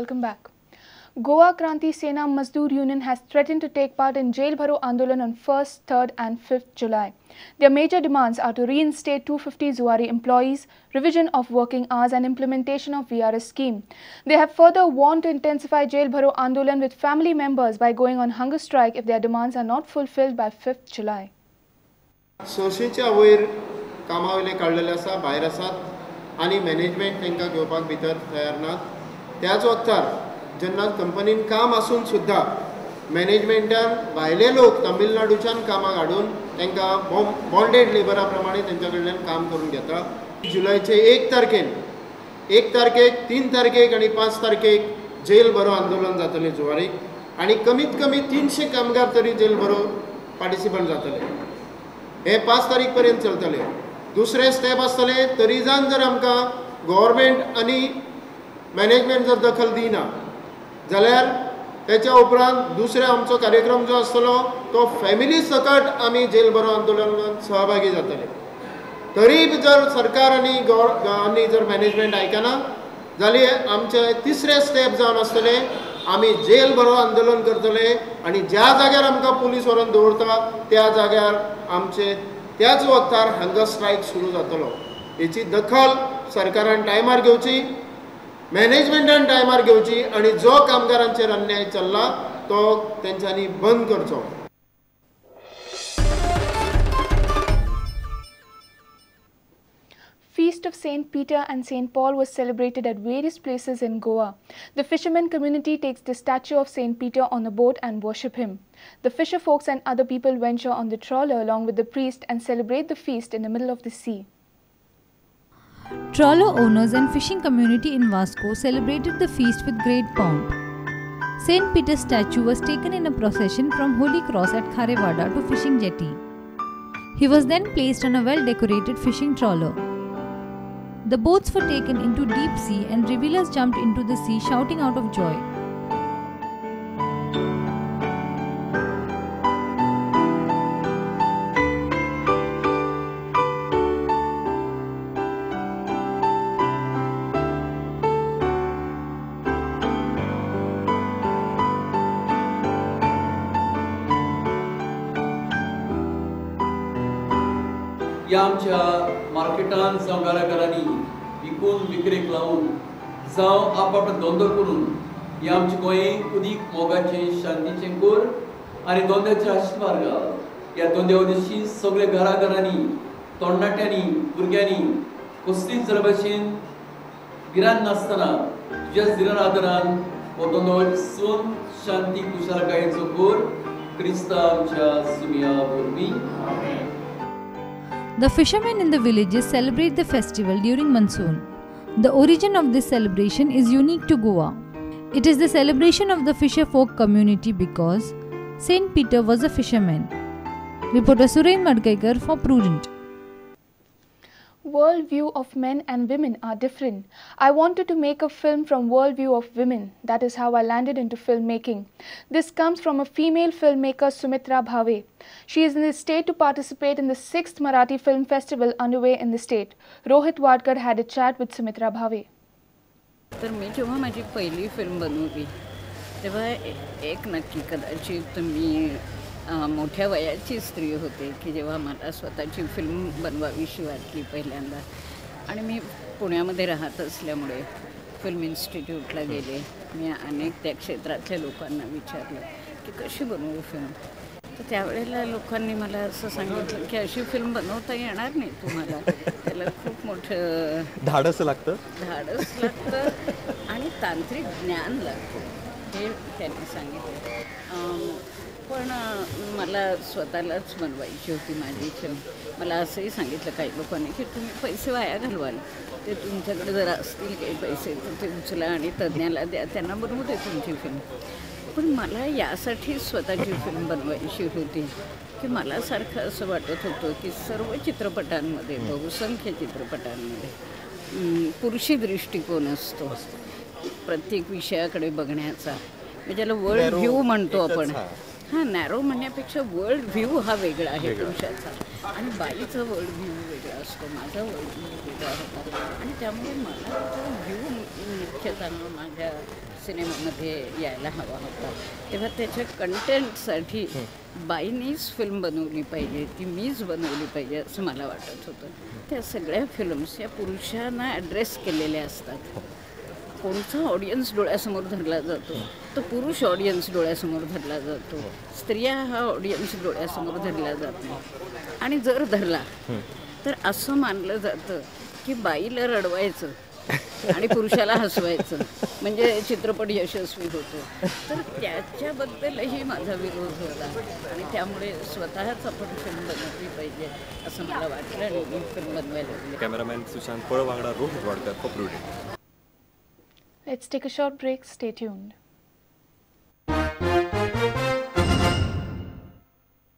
Welcome back. Goa Kranti Sena Mazdoor Union has threatened to take part in Jail Bharo Andolan on 1st, 3rd and 5th July. Their major demands are to reinstate 250 Zuari employees, revision of working hours and implementation of VRS scheme. They have further warned to intensify Jail Bharo Andolan with family members by going on hunger strike if their demands are not fulfilled by 5th July. 600च्या वयर कामा वयले काडलेले आसा, भायर आसात आनी management तांकां घेवपाक भितर तयार नात. त्याच वक्तार जेन्ना कंपनीन काम आसून सुद्दां मॅनेजमेंटान भायले लोक तमिळनाडूच्यान कामाक हाडून तांकां बॉन्डेड लेबरा प्रमाणे तेंच्या कडल्यान काम करून घेता. जुलयचे 1 तारखेन, 1 तारखेक, 3 तारखेक आनी 5 तारखेक जेल भरो आंदोलन जातलें जुवारीक आनी कमीत कमी 300 कामगार तरी जेल भरो पार्टिसिपंट जातले. हे 5 तारीख पर्यंत चलतले. दुसरें स्टेप आसतलें, तरी जावन जर आमकां गव्हर्मेंट आनी मॅनेजमेंट जर दखल दिना जाल्यार त्याच्या उपरांत दुसरे आमचो कार्यक्रम जो आसतलो तो फॅमिली सकट आमी जेल भरो आंदोलनात सहभागी जातले. तरी जर सरकार आनी आनी जर मॅनेजमेंट आयकना जाल्यार आमचे तिसरे स्टेप जावन आसतले, आमी जेल भरो आंदोलन करतले आनी ज्या जाग्यार आमकां पुलीस व्हरून दवरता त्या जाग्यार आमचे त्याच वक्तार हंगर स्ट्रायक सुरू जातलो. हेची दखल सरकारान टायमार घेवची, मॅनेजमेंटान टायमार घेवची आनी जो कामगारांचेर अन्याय चल्ला तो तेंच्यांनी बंद करचो. Feast of St. Peter and St. Paul was celebrated at various places in Goa. The fishermen community takes the statue of St. Peter on a boat and worship him. The fisher folks and other people venture on the trawler along with the priest and celebrate the feast in the middle of the sea. Trawler owners and fishing community in Vasco celebrated the feast with great pomp. St. Peter's statue was taken in a procession from Holy Cross at Kharewada to fishing jetty. He was then placed on a well-decorated fishing trawler. The boats were taken into deep sea and revelers jumped into the sea shouting out of joy. ह्या आमच्या मार्केटान जावं घराघरांनी विकून विक्रेक लावन जावं आपआपलो धंदो करून ह्या आमच्या गोंय उदीक मोगाचें शांतीचें कोर आनी धंद्याचें आशिर्वाद घाल. ह्या धंद्या उदेशी सगळे घराघरांनी तरणाट्यांनी भुरग्यांनी कसलीच जर भाशेन गिरान नासतना तुज्याच धिरान आदरान हो धंदो सून शांती खुशालकायेचो कोर क्रिस्ता आमच्या सुमिया वरवीं. The fishermen in the villages celebrate the festival during monsoon. The origin of this celebration is unique to Goa. It is the celebration of the fisher folk community because St. Peter was a fisherman. Reporter Suren Madkaikar for Prudent. World view of men and women are different. I wanted to make a film from world view of women. That is how I landed into filmmaking. This comes from a female filmmaker, Sumitra Bhave. She is in the state to participate in the 6th Marathi Film Festival underway in the state. Rohit Wadkar had a chat with Sumitra Bhave. तर मी जेव्हा माझी पहिली film बनवली तेव्हा एक नक्की कदाचित मी मोठ्या वयाची स्त्री होते की जेव्हा मला स्वतःची फिल्म बनवावीशी वाटली पहिल्यांदा. आणि मी पुण्यामध्ये राहत असल्यामुळे फिल्म इन्स्टिट्यूटला गेले. मी अनेक त्या क्षेत्रातल्या लोकांना विचारलं की कशी बनवू फिल्म. तर त्यावेळेला लोकांनी मला असं सांगितलं की अशी फिल्म बनवता येणार नाही तुम्हाला, त्याला खूप मोठं धाडस लागतं, धाडस लागतं आणि तांत्रिक ज्ञान लागतं हे त्यांनी सांगितलं. पण मला स्वतःलाच बनवायची होती माझी फिल्म. मला असंही सांगितलं काही लोकांनी की तुम्ही पैसे वाया घालवाल, ते तुमच्याकडे जर असतील काही पैसे तर ते उचला आणि तज्ज्ञाला द्या, त्यांना बनवू दे तुमची फिल्म. पण मला यासाठी स्वतःची फिल्म बनवायची होती की मला सारखं असं वाटत होतं की सर्व चित्रपटांमध्ये, बहुसंख्य चित्रपटांमध्ये पुरुषी दृष्टिकोन असतो प्रत्येक विषयाकडे बघण्याचा, म्हणजे ज्याला वर्ल्ड व्ह्यू म्हणतो आपण. हां, नॅरो म्हणण्यापेक्षा वर्ल्ड व्ह्यू हा वेगळा आहे पुरुषाचा आणि बाईचा वर्ल्ड व्ह्यू वेगळा असतो, माझा वर्ल्ड व्ह्यू वेगळा होता आणि त्यामुळे मला तो व्ह्यू मुख्यतः माझ्या सिनेमामध्ये यायला हवा होता. तेव्हा त्याच्या कंटेंटसाठी बाईनीच फिल्म बनवली पाहिजे, ती मीच बनवली पाहिजे असं मला वाटत होतं. त्या सगळ्या फिल्म्स या पुरुषांना ॲड्रेस केलेल्या असतात. कोणता ऑडियन्स डोळ्यासमोर धरला जातो, तो पुरुष ऑडियन्स डोळ्यासमोर धरला जातो, स्त्रिया हा ऑडियन्स डोळ्यासमोर धरला जात नाही. आणि जर धरला तर असं मानलं जातं की बाईला रडवायचं आणि पुरुषाला हसवायचं म्हणजे चित्रपट यशस्वी होतो. तर त्याच्याबद्दलही माझा विरोध होता आणि त्यामुळे स्वतःच आपण फिल्म बनवली पाहिजे असं मला वाटलं आणि मी फिल्म बनवायला लागले. कॅमेरामॅन सुशांत पळ वांगडा Rohit Wadkar for Blue Day. Let's take a short break. Stay tuned.